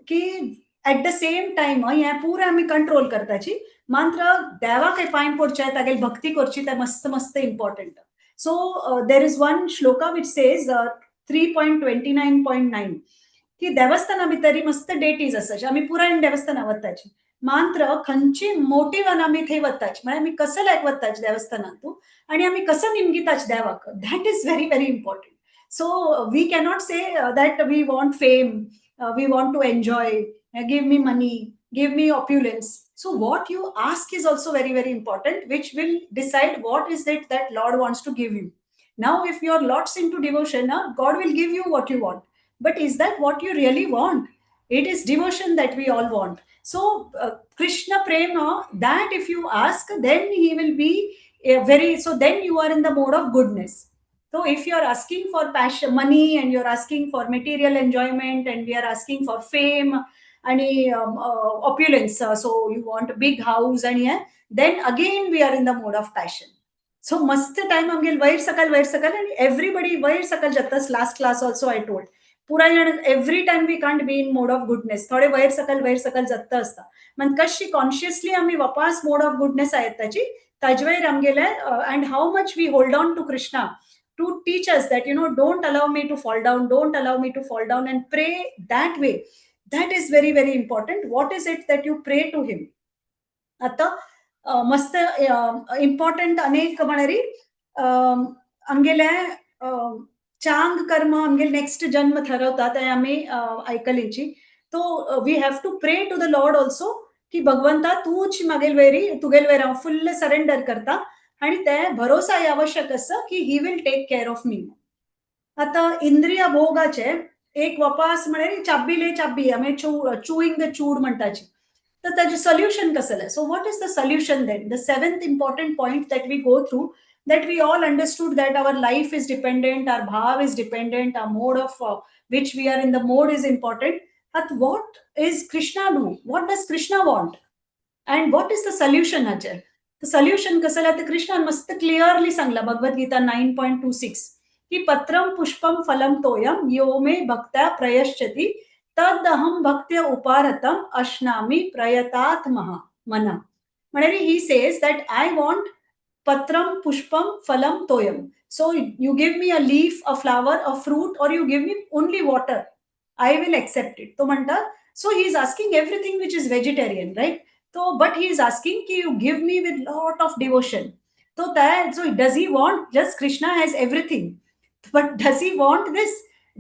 Speaker 1: की eight the same time हे पुरा आमी control करताची, मात्र देवाक पांय पडचे, तागेली भक्ती करची, ते मस्त मस्त important. So there is one shloka which says 3.29.9 की देवस्थाना भितरी मस्त डेटीज आसाची, आमी पुराय देवस्थाना वताची, मात्र खंयची मोटिवान आमी थंय वताची, म्हळ्यार आमी कसं लायक वताची देवस्थानात तूं आनी आमी कसं निमगिताची देवाक, that is very very important. So we cannot say that we want fame, we want to enjoy, give me money, give me opulence. So what you ask is also very, very important, which will decide what is it that Lord wants to give you. Now, if you're lots into devotion, God will give you what you want. But is that what you really want? It is devotion that we all want. So Krishna Prema, that if you ask, then he will be a very, so then you are in the mode of goodness. So if you are asking for passion, money, and you're asking for material enjoyment, and we are asking for fame, and opulence, so you want a big house, and yeah, then again we are in the mode of passion. So मस्त time आमगेल वयर सकल and everybody वयर सकल जातास. Last class also I told, पुराय जाण every time we can't be in mode of goodness, थोडे वयर सकल जाता आसता. म्हण कशी कॉन्शियसली आमी वापस मोड ऑफ गुडनेस आयताची ताजे वयर आमगेले, and how much we hold on to Krishna to teach us that, you know, don't allow me to fall down, don't allow me to fall down, and pray that way. That is very, very important. What is it that you pray to him? आता मस्त important अनेक म्हळ्यार आमगेले चांग कर्म आमगेले next जन्म ठरवता ते आमी आयकलीची. तो we have to pray to the Lord also की भगवंता तूच मागेल वेरी तुगेल वेर हांव फुल्ल सरेंडर करता, आणि ते भरोसा हे आवश्यक आसा की he will take care of me. आता इंद्रिय भोगाचे एक वापास म्हळ्यार चाबी ले चाबी आमी च्युइंग the चूड म्हणटाची, तर ताजें सोल्युशन कसलें? So what is the solution then? The seventh important point that we go through, that we all understood that our life is dependent, our bhav is dependent, our mode of which we are in the mode is important. But what is Krishna do? What does Krishna want? And what is the solution हाचेर? The solution कसं तर कृष्णान मस्त clearly सांगला भगवद्गीता 9.26 की पत्रम पुष्पम फलम तोयम यो मे भक्त्या प्रयश्चति तदहम भक्त्य उपारतम अश्नामी प्रयतात्महा मना. म्हळ्यार he says that I want पत्रम पुष्पम फलम तोयम. So you give me a leaf, a flower, a fruit, or you give me only water, I will accept it. तो म्हणटा, so he is asking everything which is vegetarian, right? तो but he is asking की you give me with lot of devotion. तो that, so does he want just, Krishna has everything, but does he want this?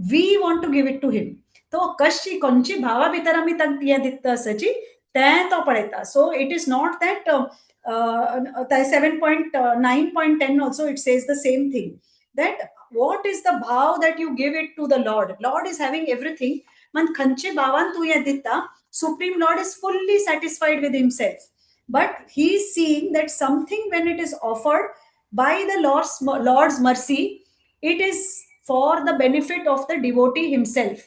Speaker 1: We want to give it to him. तो कशी खंयची भावा भितर आमी तांकां हें दिता आसाची तें तो पळयता. So it is not that, 7.9.10 also it says the same thing, that what is the bhav that you give it to the Lord. Lord is having everything, man खंयचे भावान तूं हें दिता, Supreme Lord is fully satisfied with himself, but he is seeing that something when it is offered by the Lord's mercy, it is for the benefit of the devotee himself.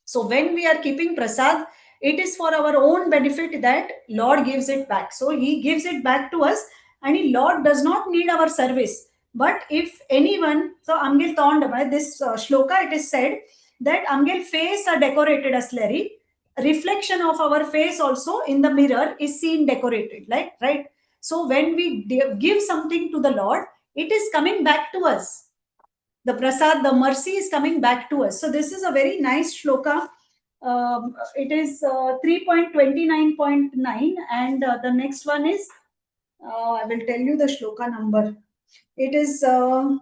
Speaker 1: So when we are keeping prasad, it is for our own benefit that Lord gives it back. So he gives it back to us, and Lord does not need our service. But if anyone, so आमगेल तोंड, this shloka it is said that आमगेल face are decorated asleri, reflection of our face also in the mirror is seen decorated, like, right? So when we give something to the Lord, it is coming back to us. The prasad, the mercy is coming back to us. So this is a very nice shloka. It is 3.29.9, and the next one is, I will tell you the shloka number. It is, I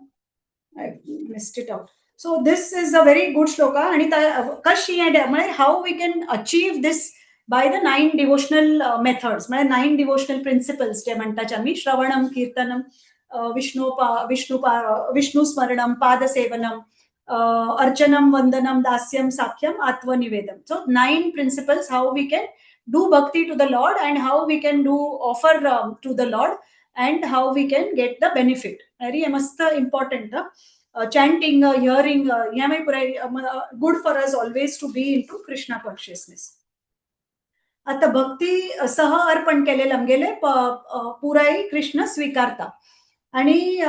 Speaker 1: missed it out. So this is a very good shloka. And कशी म्हणजे how we can achieve this by the 9 devotional methods, म्हणजे 9 devotional principles जे म्हणटाचे आमी, श्रवणम, कीर्तनम, Vishnu स्मरणम, पादसेवनम, अर्चनम, वंदनम, दास्यम, साख्यम, आत्मनिवेदम. So 9 principles how we can do bhakti to the Lord and how we can do offer to the Lord and how we can get the benefit. Very मस्त important. Chanting, hearing, ह्या मागीर पुराय good for us always to be into Krishna consciousness. आता भक्ती सह अर्पण केलेलं आमगेले पुराय कृष्ण स्वीकारता आणि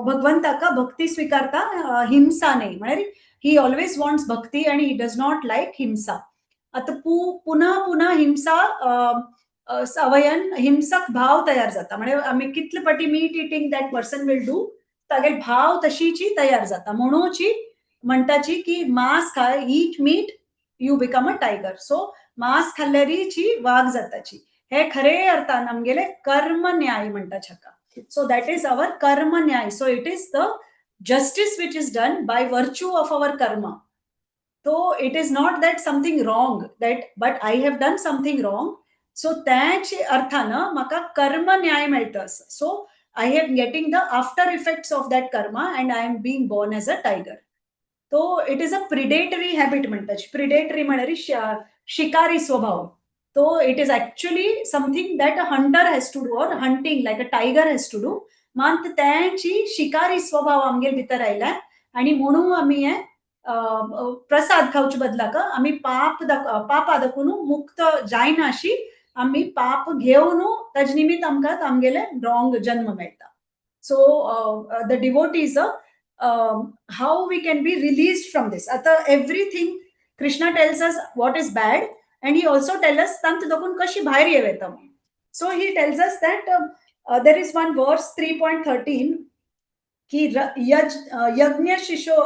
Speaker 1: भगवंताका भक्ती स्वीकारता, हिंसा नाही, म्हळ्यार he always wants भक्ती आणि he does not like हिंसा. आता पुन्हा पुन्हा हिंसा सवयन हिंसक भाव तयार जाता, म्हणजे आमी कितले पाटी meat eating that person will do, तागे भाव तशीची तयार जाता. म्हणूची म्हणटाची की मांस खा, eat meat you become a tiger. So मांस खाल्ल्यारीची वाग जाताची. हे खरे अर्थान आमगेले कर्म न्याय म्हणटा हाका. So that is our karma nyaya. So it is the justice which is done by virtue of our karma. So it is not that something wrong, that but I have done something wrong. So त्याच अर्थानं म्हाका कर्म न्याय मेळटा. So I am getting the after effects of that karma and I am being born as a tiger. So it is a predatory habit म्हणटाची. Predatory म्हळ्यार शिकारी स्वभाव. So it is actually something that a hunter has to do, or hunting like a tiger has to do. मात त्यांची शिकारी स्वभाव आमगेल भितर आयला आणि म्हणून आमी हे प्रसाद खावचे बदलाक आमी पापा दाखून मुक्त जायना अशी आमी पाप घेवन ताजे निमित्त आमकां आमगेले रॉंग जन्म मेळटा. So the devotees, how we can be released from this. आतां everything Krishna tells us what is bad, and he also tells us तांतूं दाखून कशी भायर येवं येता म्हणून. So he tells us that there is one verse 3.13 की यज्ञ शिशो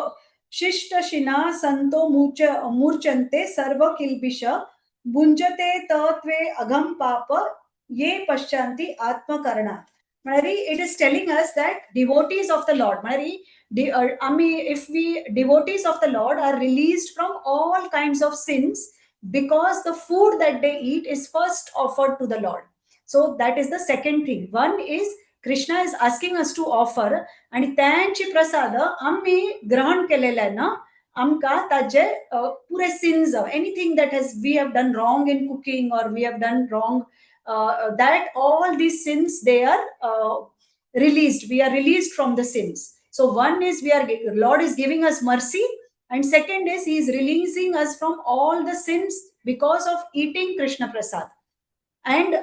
Speaker 1: शिष्ट शिना संतो मूर्चन्ते सर्व किल्बिष भुंजते तत्वे अघम पाप ये पश्चांती आत्मकरणात्. म्हळ्यार it is telling us that devotees of the Lord, म्हळ्यार आमी if we devotees of the Lord are released from all kinds of sins because the food that they eat is first offered to the Lord. So that is the second thing. One is Krishna is asking us to offer, आणि त्यांची प्रसाद आम्ही ग्रहण केलेल्यानं आमकां ताजे पुरे sins, anything that has we have done wrong in cooking or we have done wrong, that all these sins, they are released. We are released from the sins. So one is we are, Lord is giving us mercy, and second is he is releasing us from all the sins because of eating Krishna Prasad. And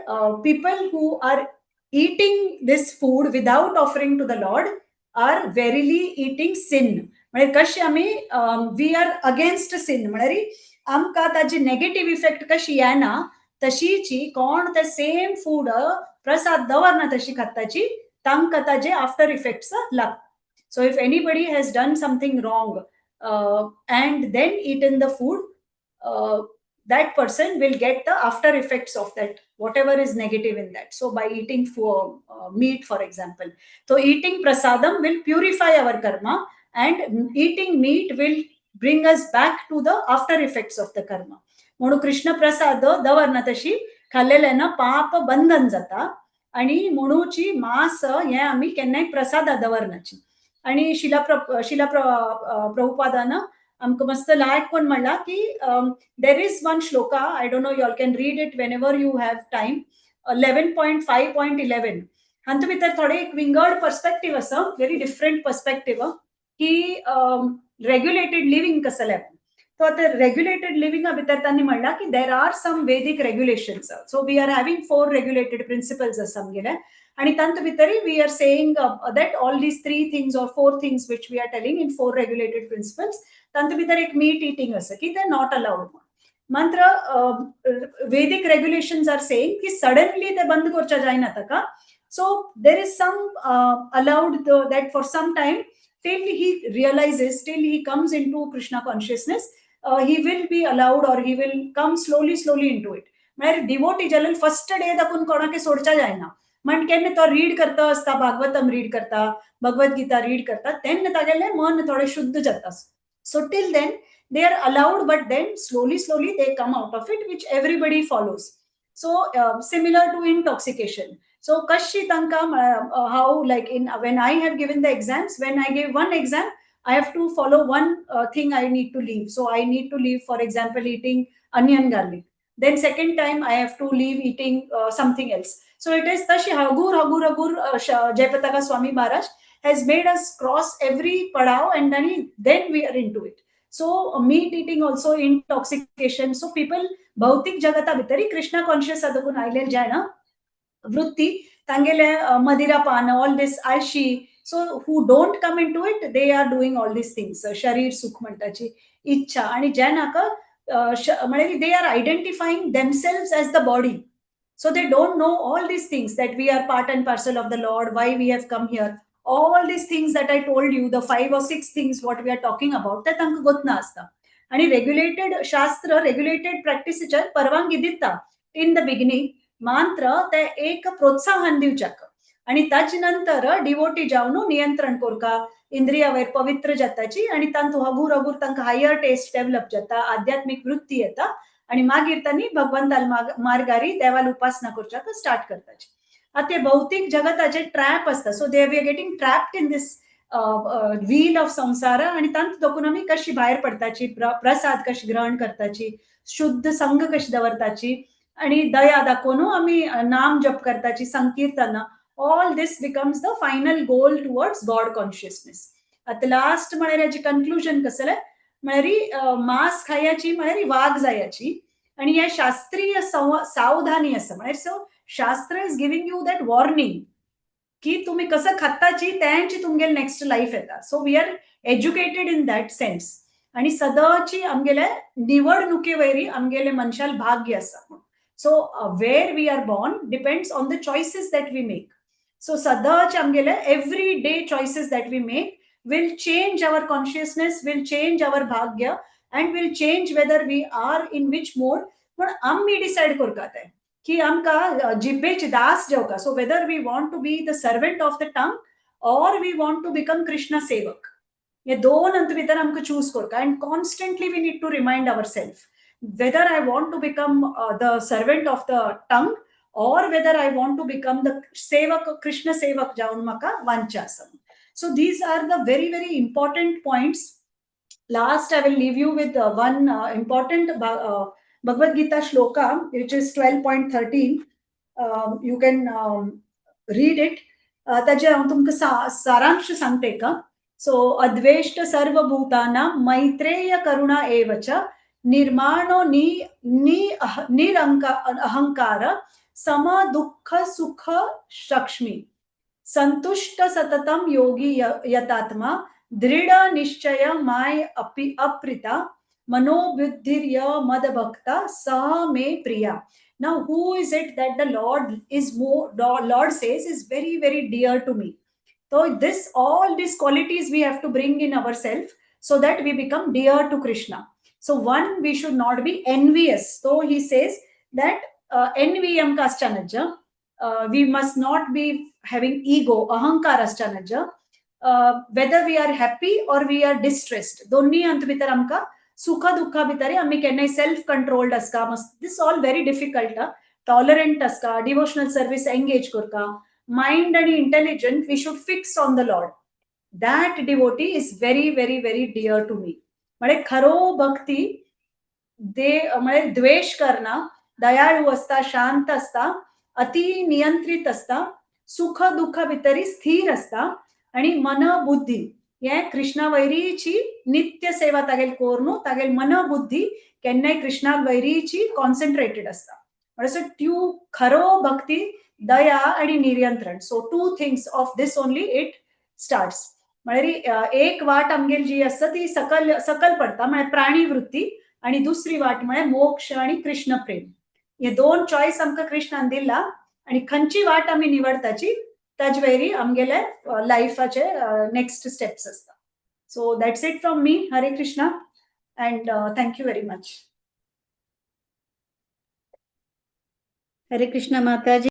Speaker 1: people who are eating this food without offering to the Lord are verily eating sin. म्हणजे कशी आमी we are against sin, म्हळ्यार आमकां ताजी negative effect कशी येना. तशीची कोण ते सेम फूड प्रसाद दवरना तशी खाताची, तांकां ताजे आफ्टर इफेक्ट्स लागता. So if anybody has done something wrong and then eaten the food, that person will get the after effects of that, whatever is negative in that. So by eating meat, for example. So eating prasadam will purify our karma and eating meat will bring us back to the after effects of the karma. म्हणून कृष्ण प्रसाद दवरना तशी खाल्लेल्यान पाप बंधन जाता आणि म्हणूची मांस हे आमी केन्नाय प्रसादा दवरनाची. आणि शिला प्रभुपादान आमकां मस्त लायक कोण म्हणला की there is one shloka, I don't know, you all can read it whenever you have time, 11.5.11. हातूंत भितर थोडे एक विंगड पर्सपेक्टीव आसा, व्हेरी डिफरंट पर्सपेक्टीव की रेग्युलेटेड लिव्हिंग कसलें. तो आतां रेग्युलेटेड लिव्हिंगा भितर तांणी म्हणलां की there are some Vedic regulations. So we are having four regulated principles आसा आमगेले आणि तातूंत भितरय we are saying that all these three things or four things which we are telling in four regulated principles, तातूंत भितर एक मीट eating आसा की ते not allowed. मात्र वेदिक रेग्युलेशन्स are saying की सडनली ते बंद करच्या जायना ताका. So there is some allowed that for some time till he realizes, till he comes into Krishna consciousness, he will be allowed or he will come slowly, slowly into it. म्हळ्यार devotee जाल्यार first day दाखून कोणाक सोडच्या जायना. म्हण केन्ना तो read करता आसता, Bhagavatam read करता, भगवत गीता रीड करता, तेन्ना तागेलें मन थोडें शुद्ध जाता. So till then they are allowed, but then slowly, slowly they come out of it, which everybody follows. So similar to intoxication. So कशी तांकां, how like in when I have given the exams, when I give one exam, I have to follow one thing I need to leave. So I need to leave, for example, eating onion garlic. Then second time I have to leave eating something else. So it is तशी हगूर हगूर हगूर Jayapataka Swami Maharaj has made us cross every padav and then we are into it. So meat eating also intoxication. So people भौतिक जगता भितरी Krishna conscious आदकून आयलेले जायना वृत्ती तांगेले मदिरा पान, all this आळशी. So who don't come into it, they are doing all these things. शरीर सुख म्हणटाची इच्छा आणि ज्या नाका म्हळ्यार they are identifying themselves as the body. So they don't know all these things that we are part and parcel of the Lord, why we have come here. All these things that I told you, the five or six things what we are talking about, ते तांकां गोतना आसता. आणि regulated शास्त्र, regulated प्रॅक्टिसीचेर परवानगी दिता in the beginning, मात्र ते एक प्रोत्साहन दिवच्याक आणि ताचे नंतर डिवोटी जावन नियंत्रण करका, इंद्रिया वयर पवित्र जाताची आणि तांतू हगूर हगूर तांकां हायर टेस्ट डेव्हलप जाता, आध्यात्मीक वृत्ती येता आणि मागीर तांणी भगवंताल मार्गारी देवाल उपासना करच्याक स्टार्ट करताची. आतां ते भौतीक जगताचे ट्रॅप आसता. So they we are getting trapped in this wheel of संसार आणि तांत दोकून आमी कशी भायर पडताची, प्रसाद कशी ग्रहण करताची, शुद्ध संघ कशी दवरताची आणि दया दाखोवन आमी नाम जप करताची, संकीर्तन. All this becomes the final goal towards God consciousness. आतां लास्ट म्हळ्यार हेची कन्क्लुजन कसलें म्हळ्यार मांस खायाची म्हळ्यार वाग जायाची आणि हे शास्त्रीय सावधानी आसा. म्हळ्यार सो शास्त्र is giving you that warning की तुम्ही कसं खाताची त्यांची तुमगेले नेक्स्ट लायफ येता. So we are educated in that sense. आणि सदांची आमगेले निवडणुके वयरी आमगेले मनशाल भाग्य आसा. So where we are born depends on the choices that we make. So सदांच आमगेले every day choices that we make will change our consciousness, will change our bhagya and will change whether we are in which mode. पण आमी decide करता ते की आमकां जिब्बेचे दास जेवका. So whether we want to be the servant of the tongue or we want to become Krishna sevak, हे दोन अंत भितर आमकां चूज करता. And constantly we need to remind our self whether I want to become the servant of the tongue or whether I want to become the sevak, Krishna sevak जावन म्हाका वांछा आसा. So these are the very, very important points. Last, I will leave you with one important Bhagavad Gita shloka, which is 12.13. You can read it. ताजे हांव तुमकां सारांश सांगता का. So अद्वेष्ट सर्वभूतानां मैत्रेय करुणा एव च निर्माणो नि नि निरंक अहंकार सम दुःख सुख लक्ष्मी संतुष्ट सततम योगी यतात्मा दृढ निश्चय my अपि अप्रिता मनोबुद्धिर्य मदभक्ता सह मे Priya. Now, who is it that the Lord is more, Lord says is very, very dear to me? So this, all these qualities we have to bring in ourselves so that we become dear to Krishna. So one, we should not be envious. So he says that envy आमकां आसच्या नज्ज, we must not be having ego, अहंकार आसच्या नज्ज. Whether we are happy or we are distressed, दोन्ही हातूंत भितर आमकां सुख दुःखा भितर आमी केन्नाय सेल्फ कंट्रोल्ड आसता. This all very difficult. Tolerant आसता, डिवोशनल सर्वीस एंगेज करता, मायंड आनी intelligent we should fix on the Lord. That devotee is very very very dear to me. म्हणजे खरो भक्ती दे म्हणजे द्वेष करना, दयाळू असता, शांत असता, अति नियंत्रित असता, सुख दुःखा भितरी स्थिर असता आणि मन बुद्धी हे कृष्णा वैरीची नित्य सेवा तागेल कोरनू तागेल मन बुद्धी केन्नाय कृष्णा वैरीची कॉन्सन्ट्रेटेड असता. म्हणजे त्यो खरो भक्ती दया आणि नियंत्रण. So two things of this only it starts. म्हळ्यार एक वाट आमगेली जी आसता ती सकल सकल पडता, म्हळ्यार प्राणी वृत्ती, आणि दुसरी वाट म्हळ्यार मोक्ष आणि कृष्ण प्रेम. हे दोन चॉयस आमकां कृष्णान दिला आणि खंयची वाट आमी निवडताची ताजे वयरी आमगेले लायफाचे नेक्स्ट स्टेप्स आसता. So that's it from me. Hare Krishna and thank you very much.
Speaker 2: Hare Krishna Mataji.